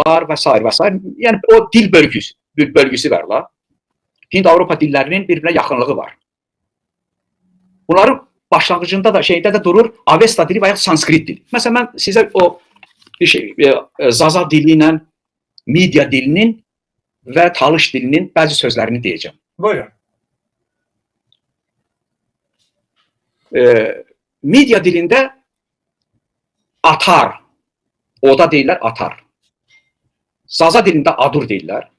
var və sair və sair. Yəni o dil bölgüsü, bölgüsü var la. Hind-Avropa dillərinin bir-birinə yaxınlığı var. Bunların başlanğıcında da şeydə də durur Avesta dili və ya Sanskrit dili. Məsələn mən sizə o bir şey Zaza dili ilə Midiya dilinin və Talış dilinin bəzi sözlərini deyəcəm. Buyurun. Midiya dilində atar, oda deyirlər atar. Zaza dilində adur deyirlər.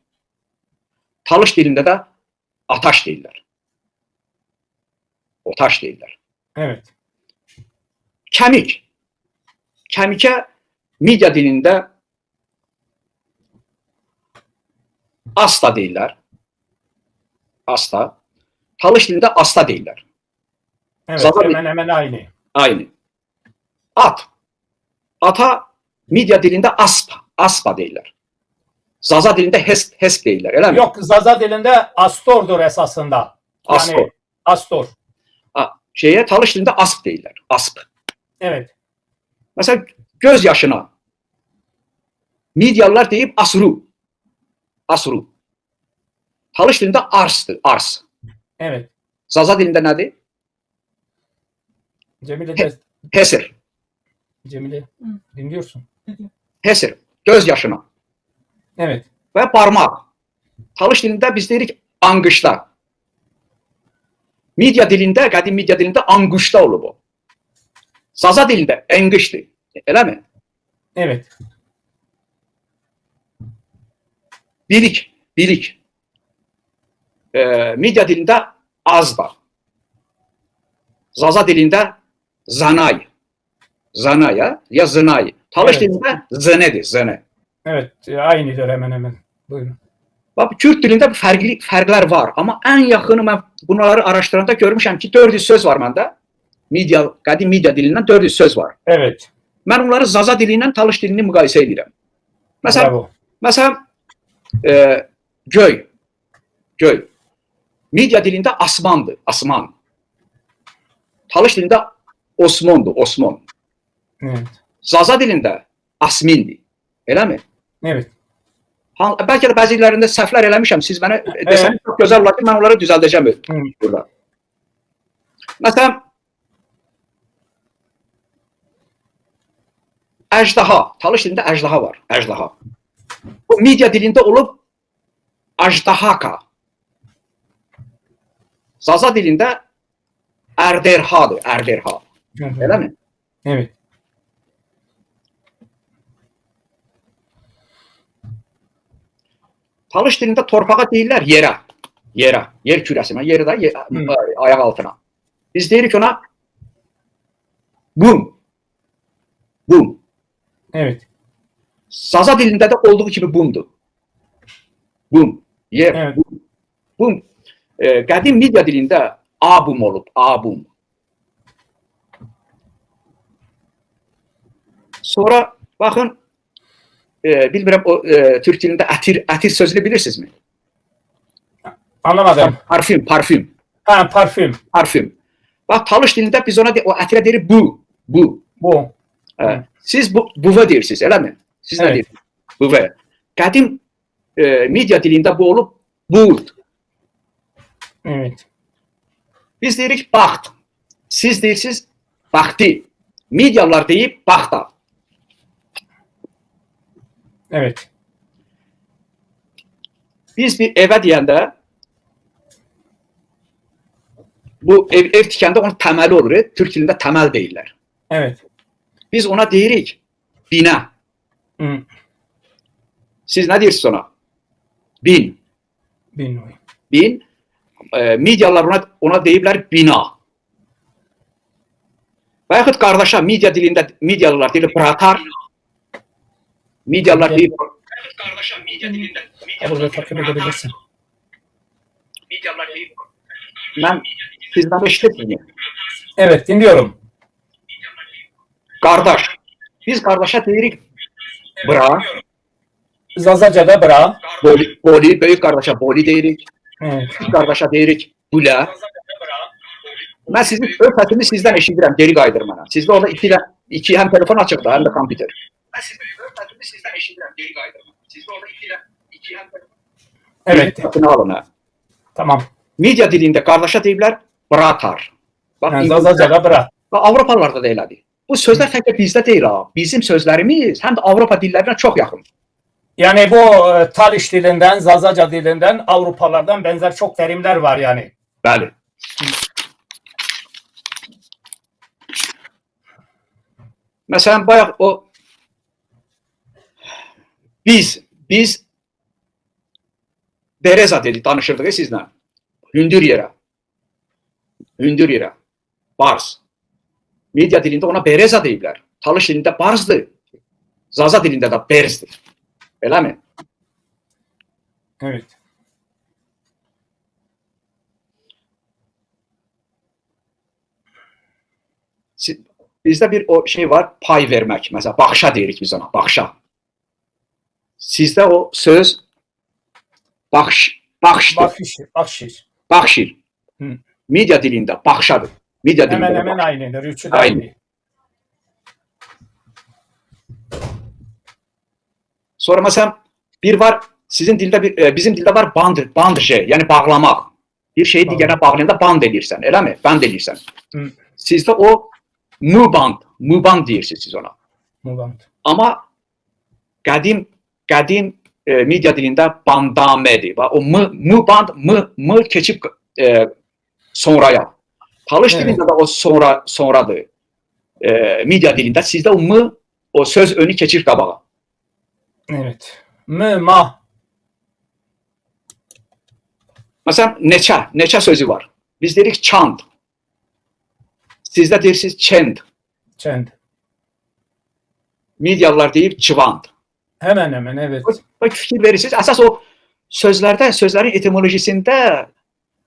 Talış dilində də ataş deyirlər. Otaş deyirlər. Evet. Kəmik. Kəmikə Midiya dilində asta deyirlər. Asta. Talış dilində asta deyirlər. Evet. Zaza Hemen hemen aynı. Aynı. At. Ata Midiya dilində aspa, aspa deyirlər. Zaza dilində hesp, hesp deyirlər, elə mi? Yok, Zaza dilinde astordur esasında. Yani Astor. Astor. Şeyə Talış dilində asp deyirlər. Asp. Evet. Məsələn, göz yaşına Midiyalılar deyib asru. Asru. Talış dilində arsdır, ars. Evet. Zaza dilində nədir? Cemile de Hesir. Cemile dinliyorsun. Hesir. Göz yaşına. Evet. Və barmaq. Talış dilində biz deyirik anqışda. Midiya dilində, qədim Midiya dilində anquşda olub o. Zaza dilində enqişdir. Eləmi? Evet. Bilik, bilik. Midiya dilində azda. Zaza dilində zanay. Zanay ya, ya zınay. Talış Evet. dilində zınedir, zını. Evet. Aynıdır hemen hemen. Buyurun. Bax, Kürd dilində bu fərqli fərqlər var, amma ən yaxını mən bunları araşdıranda görmüşəm ki, 400 söz var məndə. Midiya, qədim Midiya dilindən 400 söz var. Evet. Mən onları Zaza dili ilə Talış dilini müqayisə edirəm. Məsələn, Bravo. məsələn, göy, göy. Midiya dilində asmandır, asman. Talış dilində Osmandır, Osman. Evet. Zaza dilində asmindir. Eləmi? Evet. Bəlkə də bəzi illərində səhvlər eləmişəm. Siz mənə desəniz çox gözəl olar ki, mən onları düzəldəcəm burada. Məsələn, əjdaha. Talış dilində əjdaha var. Əjdaha. Bu Midiya dilində olub ajdahaka. Zaza dilində ərderhadır, ərderha. Eləmi? Evet. Talış dilində torpağa deyirlər yerə. Yerə, yer kürəsinə, yerə də yer, ayaq altına. Biz deyirik ona bum. Bum. Evet. Zaza dilində də olduğu kimi bumdur. Bum. Yer. Evet. Bum. Bum. Qədim Midiya dilində abum olub, abum. Sonra baxın, bilmirəm o türk dilində ətir, ətir sözünü bilirsinizmi? Anlamadım. Parfüm, parfüm, Ha, parfüm. parfüm. Bax, Talış dilində biz ona o ətirə deyirik bu, bu. Bu. Siz bu buva deyirsiniz, eləmi? Siz nə Evet. deyirsiniz? Buva. Qədim Midiya dilində bu olub bud. Evet. Biz deyirik baxt. Siz deyirsiniz baxti. Midiyalılar deyib baxta. Evet. Biz bir evə deyəndə bu ev tikəndə onun təməli olur. Türk dilində təməl deyirlər. Evet. Biz ona deyirik binə. Hı. Siz nə deyirsiniz ona? Bin. Bin. Bin. Midiyalılar ona deyiblər bina. Və yaxud qardaşa Midiya dilində Midiyalılar deyir bratar. Midiyalılar deyir qardaşa Midiya dilində Burada takip edebilirsin. Midiyalılar deyir. Mən sizdən eşidirəm. Evet, dinliyorum. Qardaş. Biz qardaşa deyirik bra, Zazaca'da bra. boli, boli, böyük qardaşa boli deyirik. Evet. Küçük qardaşa deyirik bulə. Mən sizin öz səsimi sizdən eşidirəm, geri qayıdır mənə. Sizdə orada iki həm telefon açıqdır, həm də kompüter. Səsini sizdən eşidirəm, geri qayıdıram. Siz də orada iki ilə iki həm də Evet. Birini alın ha. Tamam. Media dilində qardaşa deyiblər bratar. Bax, Yani İngilizcə- Zazaca'da bırak. Və Avropalılarda da elədir. Bu sözlər təkcə bizdə deyil ha. Bizim sözlərimiz həm də Avropa dillərinə çox yaxın. Yani bu Taliş dilinden, Zazaca dilinden, Avrupalardan benzer çok terimler var yani. Bəli. Məsələn, bayaq o biz Bereza dedik, danışırdıq sizlə. Hündür yerə. Hündür yerə. Bars. Media dilində ona Bereza deyiblər. Talış dilində Barzdır. Zaza dilində də Berzdir. Eləmi? Evet. Bizdə bir o şey var, pay vermək. Məsələn, baxşa deyirik biz ona, baxşa. Sizdə o söz baxş, baxşdır, Bakşiş, bakşiş. baxşir. Hı. Media dilində baxşadır. Media dilində Hemen də hemen baxşa. aynıdır. Üçü de Aynı. aynı. Sonra məsələn bir var sizin dildə bir bizim dildə var band, band şey, yəni bağlamaq. Bir şeyi Bağlamaq. digərinə bağlayanda band eləyirsən, eləmi? Band eləyirsən. Hı. Sizdə o muband, muband deyirsiniz siz ona. Mubant. Amma qədim qədim media dilində bandamedir. Bax o m m band m m keçib sonraya. Talış Evet. dilində də o sonra sonradır. Media dilində sizdə o m o söz önü keçir qabağa. Evet. M, ma. Məsələn, neçə, neçə sözü var. Biz deyirik çand. Sizdə deyirsiniz çend. Çend. Medialılar deyib çivand. Hemen hemen evet. Bax fikir verirsiniz, əsas o sözlərdə, sözlərin etimolojisində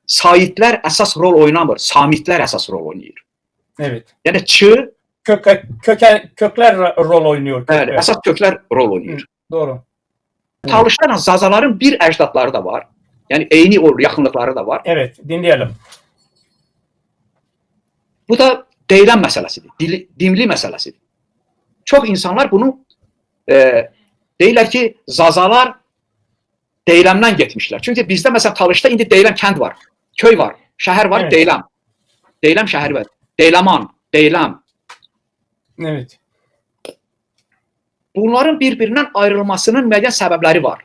saitlər əsas rol oynamır, samitlər əsas rol oynayır. Evet. Yəni ç, Köke, köke, kökler rol oynuyor. bəli, Kökler. əsas köklər rol oynayır. Doğru. Talışlarla Zazaların bir əcdadları da var. Yəni eyni o yaxınlıqları da var. Evet, dinleyelim. Bu da deyilən məsələsidir, dili, dimli məsələsidir. Çox insanlar bunu deyirlər ki, Zazalar Deyləmdən getmişlər. Çünki bizdə məsələn Talışda indi Deyləm kənd var, köy var, şəhər var, Evet. Deyləm. Deyləm şəhəri var. Deyləman, Deyləm. Evet. Bunların bir-birindən ayrılmasının müəyyən səbəbləri var.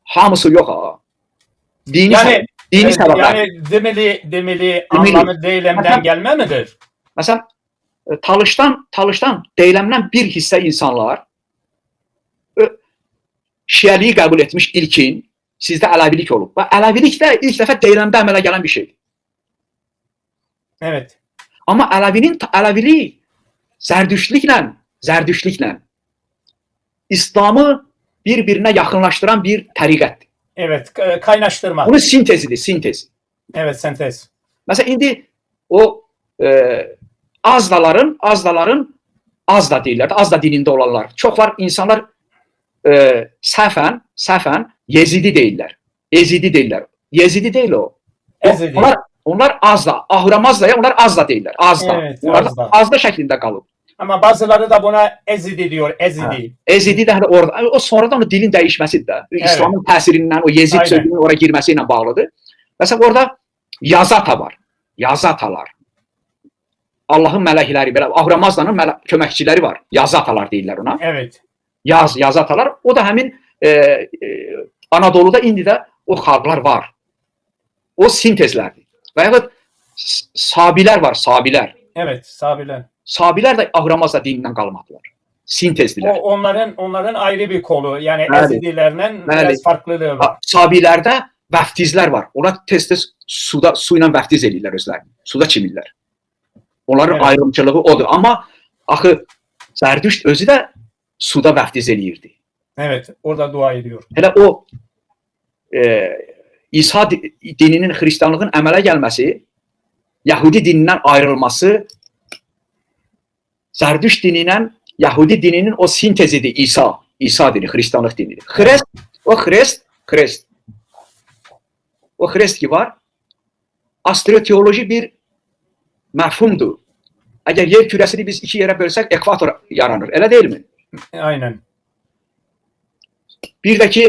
Hamısı yox ha. Dini, Yani- səbəb, dini Evet, səbəblər. Yani demeli, demeli anlamı deylemden Mesela- gelme midir? Məsələn, Talışdan Deyləmdən bir hissə insanlar şiəliyi qəbul etmiş ilkin, sizdə ələvilik olub. Və ələvilik də ilk dəfə Deyləmdə əmələ gələn bir şeydir. Evet. Amma ələvilik Zərdüştlüklə İslamı bir-birinə yaxınlaşdıran bir təriqətdir. Evet. Kaynaştırma. Bunun sintezidir, sintez. Evet, sentez. Məsələn, indi o Azdaların Azda deyirlər də, Azda dinində olanlar. Çox var insanlar səhvən Yezidi deyirlər. Ezidi deyirlər. Yezidi deyil o. Ezidi. Onlar Azda, Ahura Mazdaya onlar Azda deyirlər. Azda. Evet, onlar da Azda. Azda şəklində qalıb. Ama bazıları da buna ezidi diyor. Ezidi. Ezidi də hələ orada. O sonradan o dilin dəyişməsidir də. İslamın təsirindən o Yezid Aynen. sözünün ora girməsi ilə bağlıdır. Məsələn orada Yazata var. Yazatalar. Allahın mələkləri, belə Ahura Mazdanın köməkçiləri var. Yazatalar deyirlər ona. Evet. Yazatalar. O da həmin Anadoluda indi də o xalqlar var. O sintezlərdir. Və yaxud Sabilər var, Sabilər. Evet, Sabiler. Sabilər də Ahura Mazda dinindən qalmadılar. Sintezdilər. O onların ayrı bir kolu. Yani Bəli. Ezidilerden Bəli. biraz farklılığı var. Sabilərdə vəftizlər var. Onlar tez-tez su ilə vəftiz eləyirlər özlərini. Suda çimirlər. Onların Evet. ayrımçılığı odur. Amma axı Zərdüşt özü də suda vəftiz eləyirdi. Evet, orada dua ediyor. Hələ o İsa dininin, xristianlığın əmələ gəlməsi, Yahudi dinindən ayrılması Zərdüşt dini ilə Yahudi dininin o sintezidir İsa. İsa dini, xristianlıq dinidir. Xrest, o xrest, xrest. O xrest ki var, astroteoloji bir məfhumdur. Əgər yer kürəsini biz iki yerə bölsək, ekvator yaranır. Elə deyilmi? Aynen. Bir də ki,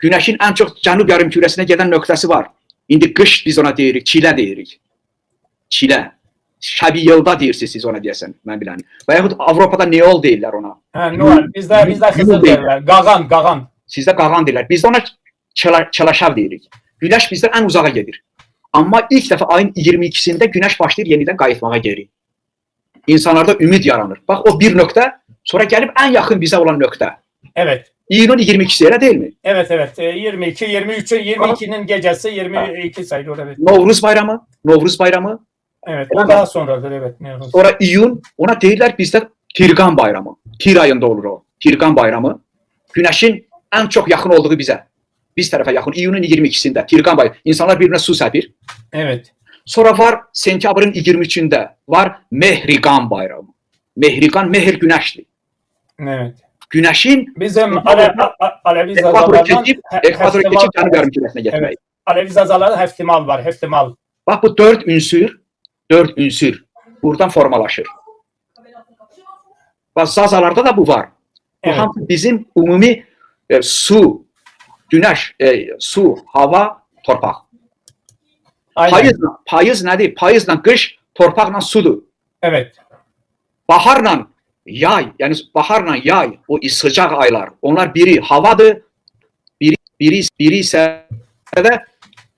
günəşin ən çox cənub yarımkürəsinə gedən nöqtəsi var. İndi qış biz ona deyirik, çilə deyirik. Çilə. Şəbi yelda deyirsiniz siz ona deyəsən, mən bilən. Və yaxud Avropada Neol deyirlər ona. Ha, Noel. Bizde Hızır derler. Gağan, Gağan. Sizdə qağan deyirlər. Bizdə ona çəlaşav deyirik. Günəş bizdən ən uzağa gedir. Amma ilk dəfə ayın 22-sində günəş başlayır yenidən qayıtmağa geri. İnsanlarda ümid yaranır. Bax o bir nöqtə, sonra gəlib ən yaxın bizə olan nöqtə. Evet. İyunun 22-si elə deyilmi? Evet evet. 22, 23, 22'nin gecesi 22 sayılır evet. Novruz bayramı, Novruz bayramı. Evet. O daha sonradır evet. Nevruz. Sonra iyun, ona deyirlər bizdə Tirqan bayramı. Tir ayında olur o. Tirqan bayramı. Günəşin ən çox yaxın olduğu bizə. Biz tərəfə yaxın. İyunun 22-sində Tirqan bayramı. İnsanlar bir-birinə su səpir. Evet. Sonra var sentyabrın 23-ündə var Mehriqan bayramı. Mehriqan, mehr günəşdir. Evet. Günəşin Bizim Alevi ekvatoru Zazalardan keçib, ekvatoru keçib cənub yarımkürəsinə getmək. Evet. Alevi Zazalarda heftimal var. Heftimal. Bax bu dörd ünsür, dörd ünsür buradan formalaşır. Bax Zazalarda da bu var. Bu Evet. hamısı bizim ümumi su, günəş, su, hava, torpaq. Aynen. Payızla, payız nədir? Payızla qış torpaqla sudur. Evet. Baharla yay, yəni baharla yay, o sıcaq aylar. Onlar biri havadır, biri isə də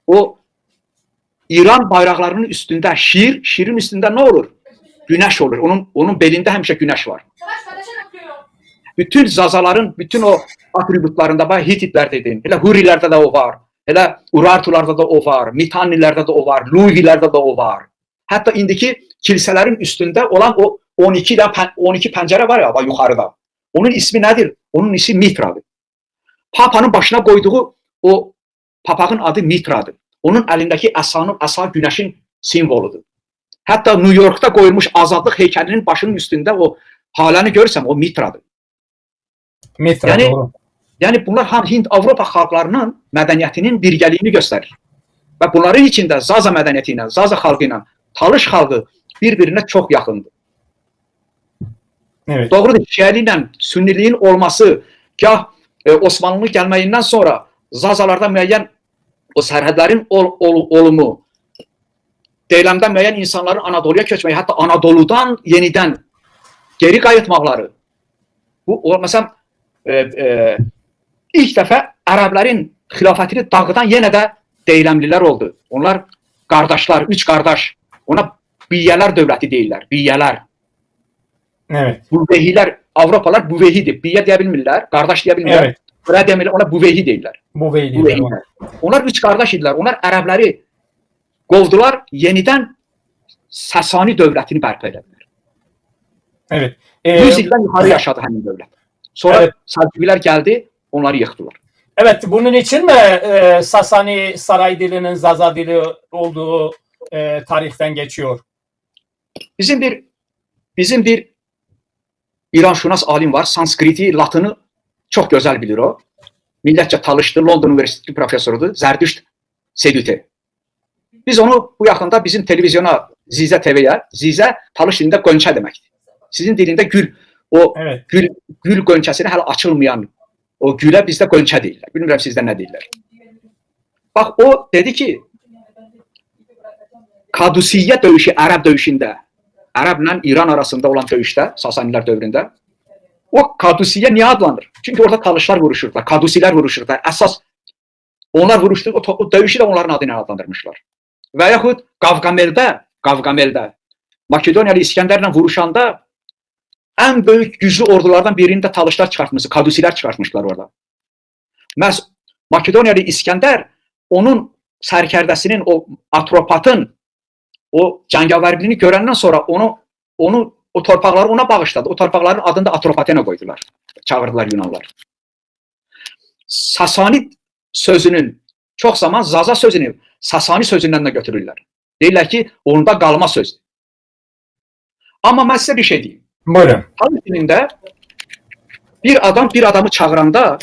o İran bayraqlarının üstündə şir, şirin üstündə nə olur? Günəş olur. Onun belində həmişə günəş var. Bütün Zazaların, bütün o atributlarında, bax Hititlər dedim, elə Hurilərdə də o var, elə Urartularda da o var, Mitannilərdə də o var, Luvilərdə də o var. Hətta indiki kilsələrin üstündə olan o 12 pəncərə var ya, bax yuxarıda. Onun ismi nədir? Onun ismi Mitradır. Papanın başına qoyduğu o papağın adı Mitradır. Onun əlindəki əsanın, əsa günəşin simvoludur. Hətta New Yorkda qoyulmuş azadlıq heykəlinin başının üstündə o haləni görürsən, o Mitradır. Mitra Yani- doğru. Yəni bunlar ham Hint-Avropa xalqlarının mədəniyyətinin birgəliyini göstərir. Və bunların içində Zaza mədəniyyəti ilə, Zaza xalqı ilə Talış xalqı bir-birinə çox yaxındır. Evet. Doğrudur, Şiəli ilə Sünniliyin olması, gah Osmanlının gəlməyindən sonra Zazalarda müəyyən o sərhədlərin olumu, Deyləmdə müəyyən insanların Anadoluya köçməyi, hətta Anadoludan yenidən geri qayıtmaqları. Bu, o, məsələn, ilk dəfə ərəblərin xilafətini dağıdan yenə də Deyləmlilər oldu. Onlar qardaşlar, üç qardaş. Ona Biyyələr dövləti deyirlər, Biyyələr. Evet. Buvehilər, Avropalar Buvehidir. Biyyə deyə bilmirlər, qardaş deyə bilmirlər. Evet. Bura demirlər, ona Buvehi deyirlər. Bu beyliği. Buvehilər. Onlar üç qardaş idilər. Onlar ərəbləri qovdular, yenidən Sasani dövlətini bərpa elədilər. Evet. 100 ildən yuxarı yaşadı həmin dövlət. Sonra Evet. Səlcuqilər gəldi, onları yıxdılar. Evet, bunun için mi Sasani saray dilinin Zaza dili olduğu tarihten geçiyor? Bizim bir İranşünas alim var. Sanskriti, Latını çox gözəl bilir o. Millətcə Talışdır, London Universiteti professorudur. Zərdüşt Sedüte. Biz onu bu yaxında bizim televizyona, Zizə TV-yə, Zizə Talış dilində qönçə deməkdir. Sizin dilində gül, o Evet. gül qönçəsini hələ açılmayan o gülə bizdə qönçə deyirlər. Bilmirəm sizdə nə deyirlər. Bax o dedi ki, Kadusiyyə döyüşü Ərəb döyüşündə, Ərəblə İran arasında olan döyüşdə, Sasanilər dövründə o Kadusiyyə niyə adlanır? Çünki orada Talışlar vuruşurdular, Kadusilər vuruşurdular. Əsas onlar vuruşdu, o döyüşü də onların adı ilə adlandırmışlar. Və yaxud Qavqameldə Makedoniyalı İskəndərlə vuruşanda ən böyük güclü ordulardan birini də Talışlar çıxartmışdı, Kadusilər çıxartmışlar orada. Məhz Makedoniyalı İskəndər onun sərkərdəsinin, o Atropatın o cəngavərliyini görəndən sonra onu o torpaqları ona bağışladı. O torpaqların adını da Atropatena qoydular. Çağırdılar Yunanlar. Sasani sözünün çox zaman Zaza sözünü Sasani sözündən də götürürlər. Deyirlər ki, onda qalma sözdür. Amma mən sizə bir şey deyim. Buyurun. Talış dilində bir adam bir adamı çağıranda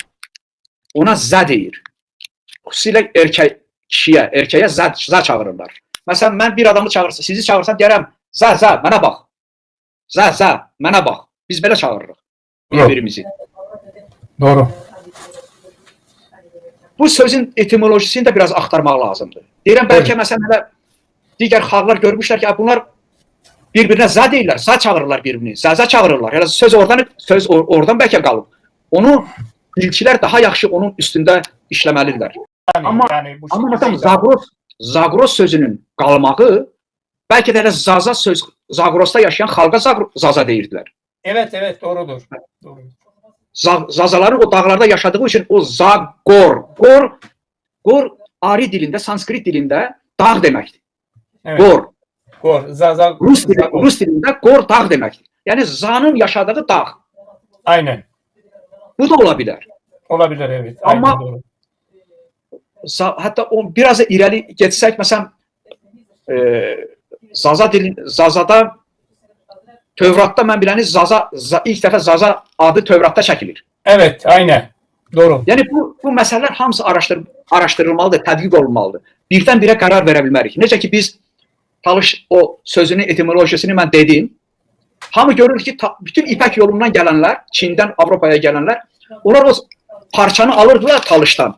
ona zə deyir. Xüsusilə erkək kişiyə, erkəyə zə çağırırlar. Məsələn, mən bir adamı çağırsam, sizi çağırsam deyərəm, zə, zə, mənə bax. Zə, zə, mənə bax. Biz belə çağırırıq bir-birimizi. Doğru. Bu sözün etimolojisini də biraz axtarmaq lazımdır. Deyirəm bəlkə məsələn elə digər xalqlar görmüşlər ki, bunlar bir-birinə za deyirlər, za çağırırlar bir-birini, zaza çağırırlar. Elə söz oradan oradan bəlkə qalıb. Onu dilçilər daha yaxşı onun üstündə işləməlidirlər. Yani, Ama- yani bu Amma şekilde məsələn Zagros sözünün qalmağı bəlkə də elə Zaza söz Zagrosda yaşayan xalqa Zaza deyirdilər. Evet evet, doğrudur. Doğru. Zazaların o dağlarda yaşadığı üçün o Zagor, Gor, Gor Ari dilində, Sanskrit dilində dağ deməkdir. Evet. Gor. Gor. Zaza. Zagor. Rus dilində Gor dağ deməkdir. Yəni Zanın yaşadığı dağ. Aynen. Bu da ola bilər. Olabilir, evet. Ama- Aynen, doğru. Hətta o biraz da irəli getsək, məsələn, Zaza dili, Zazada Tövratda mən biləni Zaza, ilk dəfə Zaza adı Tövratda çəkilir. Evet, aynen. Doğru. Yəni bu məsələlər hamısı araşdırılmalıdır, tədqiq olunmalıdır. Birdən-birə qərar verə bilmərik. Necə ki biz Talış o sözünün etimolojisini mən dedim. Hamı görür ki, bütün İpək yolundan gələnlər, Çindən Avropaya gələnlər, onlar o parçanı alırdılar Talışdan.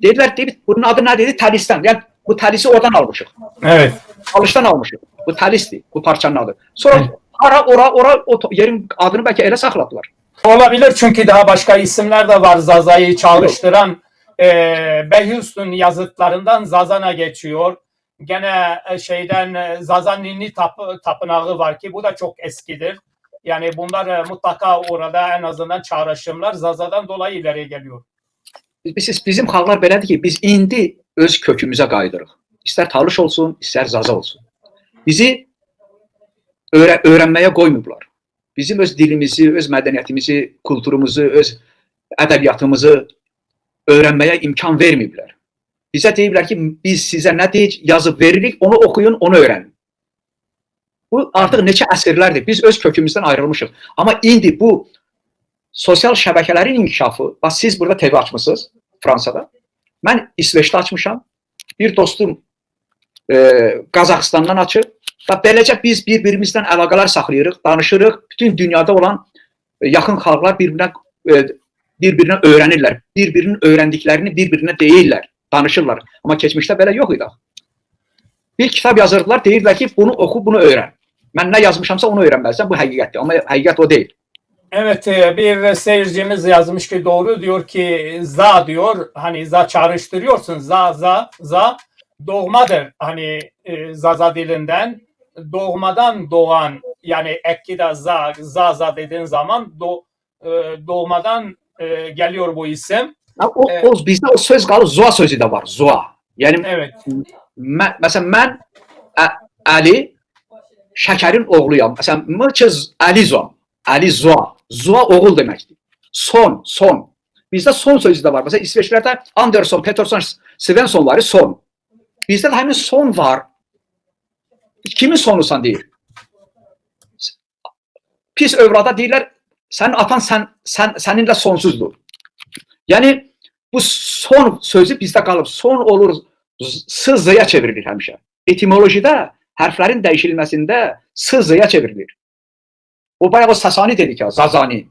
Dedilər, deyir, bunun adı nə dedi? Təlisdən. Yəni bu təlisi oradan almışıq. Evet. Talışdan almışıq. Bu təlisdir, bu parçanın adı. Sonra Evet. hara, ora o yerin adını bəlkə elə saxladılar. Olabilir, çünkü daha başka isimler de var Zaza'yı çağrıştıran. Behistun yazıtlarından Zazana geçiyor. Gene şeyden Zazanini tapınağı var ki bu da çok eskidir. Yani bunlar mutlaka orada en azından çağrışımlar Zaza'dan dolayı ileri geliyor. Bizim xalqlar belədir ki, biz indi öz kökümüzə qayıdırıq. İstər Talış olsun, istər Zaza olsun. Bizi öyrənməyə qoymurlar. Bizim öz dilimizi, öz mədəniyyətimizi, kulturumuzu, öz ədəbiyyatımızı öyrənməyə imkan verməyiblər. Bizə deyiblər ki, biz sizə nə deyik, yazıb veririk, onu oxuyun, onu öyrənin. Bu artıq neçə əsrlərdir. Biz öz kökümüzdən ayrılmışıq. Amma indi bu sosial şəbəkələrin inkişafı, bax siz burada TV açmısınız Fransada. Mən İsveçdə açmışam. Bir dostum Qazaxıstandan açıb və beləcə biz bir-birimizdən əlaqələr saxlayırıq, danışırıq. Bütün dünyada olan yaxın xalqlar bir-birinə öyrənirlər. Bir-birinin öyrəndiklərini bir-birinə deyirlər, danışırlar. Amma keçmişdə belə yox idi. Bir kitab yazırdılar, deyirdilər ki, bunu oxu, bunu öyrən. Mən nə yazmışamsa onu öyrənməlisən, bu həqiqətdir. Amma həqiqət o deyil. Evet, bir seyircimiz yazmış ki doğru diyor ki za diyor, hani za çağrıştırıyorsun, za za za doğmadır, hani Zaza dilinden doğmadan doğan, yani ekki de za za za dediğin zaman doğmadan geliyor bu isim. O bizdə o söz qalır, zoa sözü də var, zoa. Yəni evet. Məsələn mən Əli Şəkərin oğluyam. Məsələn Mıçız Əli Zoam. Əli Zoa. Zoa oğul deməkdir. Son, son. Bizdə son sözü də var. Məsələn İsveçlərdə Anderson, Peterson, Svensson var, son. Bizdə də həmin son var. Kimin sonusan deyir. Pis övrada deyirlər, sənin atan səninlə sonsuzdur. Yəni bu son sözü bizdə qalıb. Son olur, S Z-ya çevrilir həmişə. Etimolojidə hərflərin dəyişilməsində S Z-ya çevrilir. O bayağı o Sasani dedik ya, Zazani.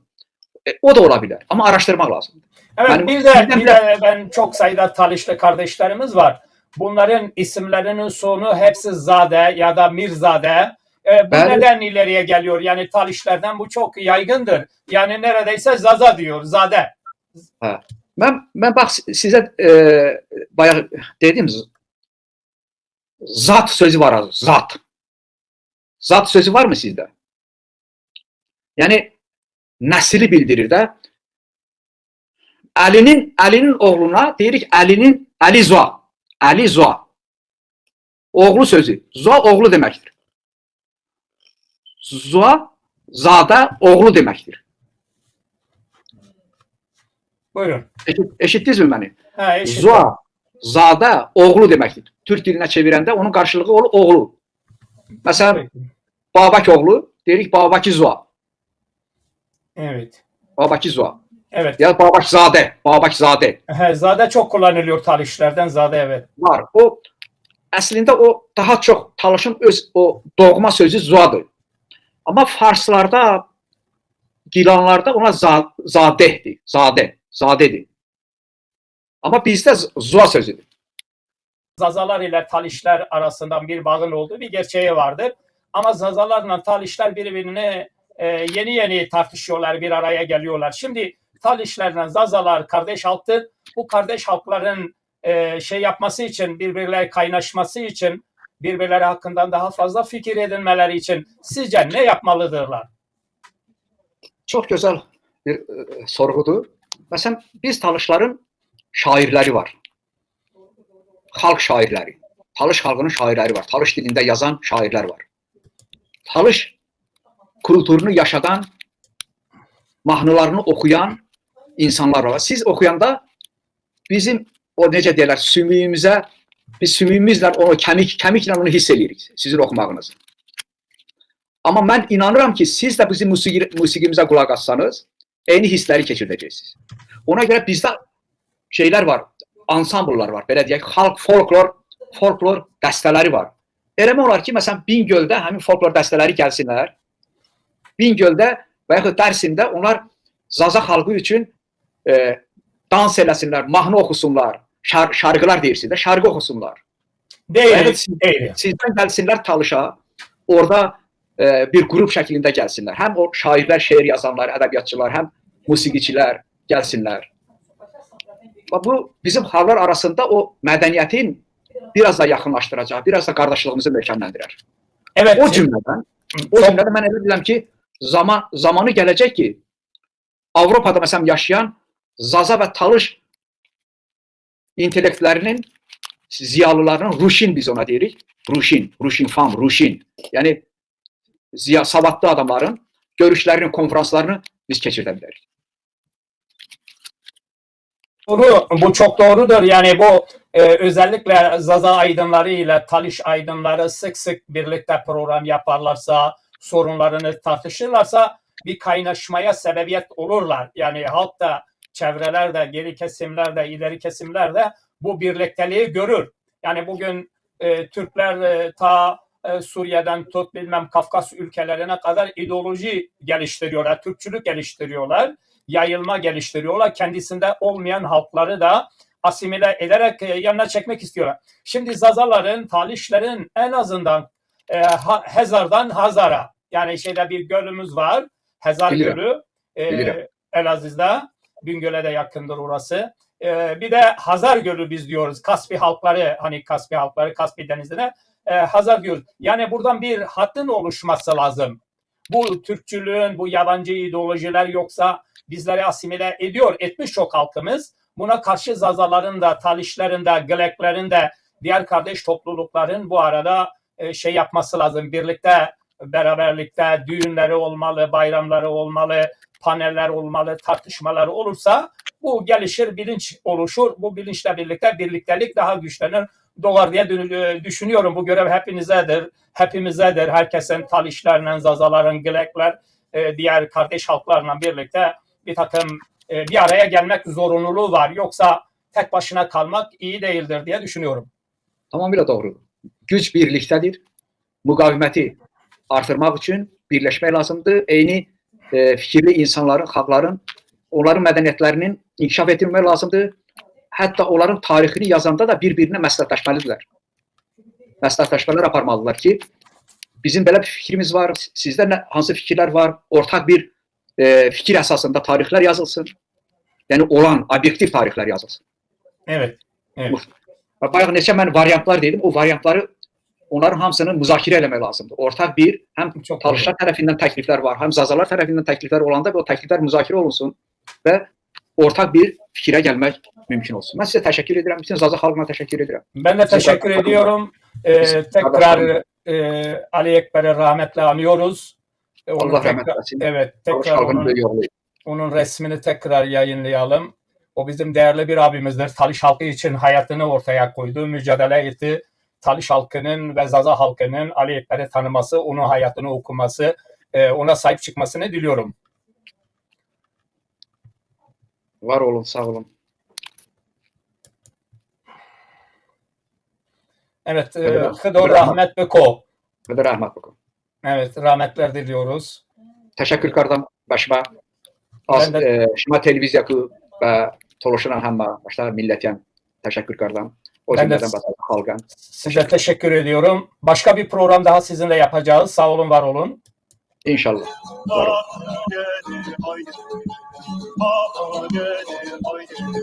O da ola bilər. Amma araşdırmaq lazımdır. Evet, Yani bir de ben çok sayıda Talişli kardeşlerimiz var. Bunların isimlerinin sonu hepsi Zade ya da Mirzade. Bu Bəli. neden ileriye geliyor? Yani Talişlerden bu çok yaygındır. Yani neredeyse Zaza diyor, Zade. Mən bax sizə bayaq dedim, zat sözü var, zat. Zat sözü var mı sizdə? Yəni nəsli bildirir də. Əlinin oğluna deyirik Əlinin Əli Zoa. Əli Zoa. Oğlu sözü. Zoa oğlu deməkdir. Zoa zadə oğlu deməkdir. Buyurun. Eşitdiniz mi məni? Ha, eşittim. Zoa, zadə oğlu deməkdir. Türk dilinə çevirəndə onun qarşılığı olur oğlu. Məsələn, Babək oğlu deyirik Babaki Zoa. Evet. Babaki Zoa. Evet. Ya Babakzadə, Babakzadə Zade çok kullanılıyor Talişlerden. Zade evet. var. O əslində o daha çox Talışın öz o doğma sözü Zoadır. Amma Farslarda, Gilanlarda ona zadehdir. Zadə, zadədir. Amma bizdə zua sözüdür. Zazalar ile Talişler arasından bir bağın olduğu bir gerçeği vardır. Ama Zazalarla Talişler birbirini yeni yeni tartışıyorlar, bir araya geliyorlar. Şimdi Talişlerle Zazalar kardeş halktır. Bu kardeş halkların şey yapması için, birbirleri kaynaşması için, birbirleri hakkından daha fazla fikir edinmeleri için sizce ne yapmalıdırlar? Çox gözəl bir sorğudur. Məsələn, biz Talışların şairləri var. Xalq şairləri. Talış xalqının şairləri var. Talış dilində yazan şairlər var. Talış kulturunu yaşadan, mahnılarını oxuyan insanlar var. Siz oxuyanda bizim o necə deyirlər, sümüyümüzə, biz sümüyümüzlə onu kemiklə onu hiss eləyirik sizin oxumağınızı. Amma mən inanıram ki, siz də bizim musiqimizə qulaq assanız, eyni hissləri keçirdəcəksiniz. Ona görə bizdə şeylər var, ansambllar var, belə deyək, xalq folklor dəstələri var. Eləmək olar ki, məsələn, Bingöldə həmin folklor dəstələri gəlsinlər. Bingöldə və yaxud Dərsimdə onlar Zaza xalqı üçün dans eləsinlər, mahnı oxusunlar, şarqılar deyirsiniz də, şarqı oxusunlar. Değil. Sizdən gəlsinlər Talışa, orada bir qrup şəklində gəlsinlər. Həm o şairlər, şeir yazanlar, ədəbiyyatçılar, həm musiqiçilər gəlsinlər. Və bu bizim xalqlar arasında o mədəniyyətin biraz da yaxınlaşdıracaq, biraz da qardaşlığımızı möhkəmləndirər. Evet. O cümlədən mən elə bilirəm ki, zamanı gələcək ki, Avropada məsələn yaşayan Zaza və Talış intellektlərinin, ziyalılarının, Ruşin biz ona deyirik, Ruşin, Ruşin fam, Ruşin. Yəni savadlı adamların görüşlərini, konferanslarını biz keçirdə bilərik. Doğru, bu çok doğrudur. Yani bu özellikle Zaza aydınları ile Taliş aydınları sık sık birlikte program yaparlarsa, sorunlarını tartışırlarsa bir kaynaşmaya sebebiyet olurlar. Yani halk da, çevreler de, geri kesimler de, ileri kesimler de bu birlikteliği görür. Yani bugün Türkler ta Suriye'den tut bilmem Kafkas ülkelerine kadar ideoloji geliştiriyorlar, Türkçülük geliştiriyorlar, yayılma geliştiriyorlar. Kendisinde olmayan halkları da asimile ederek yanına çekmek istiyorlar. Şimdi Zazaların, Talişlerin en azından Hezar'dan Hazar'a, yani şeyde bir gölümüz var, Hezar Gölü, Elazığ'da, Bingöl'e de yakındır orası. Bir de Hazar Gölü biz diyoruz. Kaspi halkları, hani Kaspi halkları, Kaspi Denizi'ne Hazar diyoruz. Yani buradan bir hattın oluşması lazım. Bu Türkçülüğün, bu yabancı ideolojiler yoksa bizleri asimile ediyor, etmiş çok halkımız. Buna karşı Zazaların da, Talişlerin de, Gleklerin de, diğer kardeş toplulukların bu arada şey yapması lazım. Birlikte, beraberlikte düğünleri olmalı, bayramları olmalı, paneller olmalı, tartışmaları olursa bu gelişir, bilinç oluşur. Bu bilinçle birlikte birliktelik daha güçlenir, doğar diye düşünüyorum. Bu görev hepinizedir, hepimizedir. Herkesin, Talişlerle, Zazaların, Glekler, diğer kardeş halklarla birlikte bir takım bir araya gelmek zorunluluğu var. Yoksa tek başına kalmak iyi değildir diye düşünüyorum. Tamamilə doğru. Güc birlikdədir. Müqaviməti artırmaq üçün birləşmək lazımdır. Eyni fikirli insanların, xalqların, onların mədəniyyətlərinin inkişaf etdirmək lazımdır. Hətta onların tarixini yazanda da bir-birinə məsləhətləşməlidirlər. Məsləhətləşmələr aparmalıdırlar ki, bizim belə bir fikrimiz var, sizdə hansı fikirlər var, ortaq bir fikir əsasında tarixlər yazılsın. Yəni olan, obyektiv tarixlər yazılsın. Evet. Evet. Bayaq neçə mən variantlar dedim, o variantları onların hamısını müzakirə eləmək lazımdır. Ortaq bir, həm Talışlar tərəfindən təkliflər var, həm Zazalar tərəfindən təkliflər olanda o təkliflər müzakirə olunsun və ortaq bir fikrə gəlmək mümkün olsun. Mən sizə təşəkkür edirəm, bütün Zaza xalqına təşəkkür edirəm. Ben de teşekkür ediyorum. Tekrar Ali Ekber'i rahmetle anıyoruz. Allah rahmet eylesin. Evet, tekrar onun resmini tekrar yayınlayalım. O bizim değerli bir abimizdir. Taliş halkı için hayatını ortaya koydu, mücadele etti. Taliş halkının ve Zaza halkının Ali Ekber'i tanıması, onun hayatını okuması, ona sahip çıkmasını diliyorum. Var olun, sağ olun. Evet, Hıdır rahmet beko. Hıdır rahmet beko. Evet, rahmetler diliyoruz. Teşekkür kardeşim, başıma. Şima televiziya və Toluşuram hamma başqa millətəm. Təşəkkür qardan. O Ben de cümlədən vətən xalqa. Size teşekkür ediyorum. Başka bir program daha sizinle yapacağız. Sağ olun, var olun. İnşallah. Var olun. Gelir haydi, baba gelir haydi.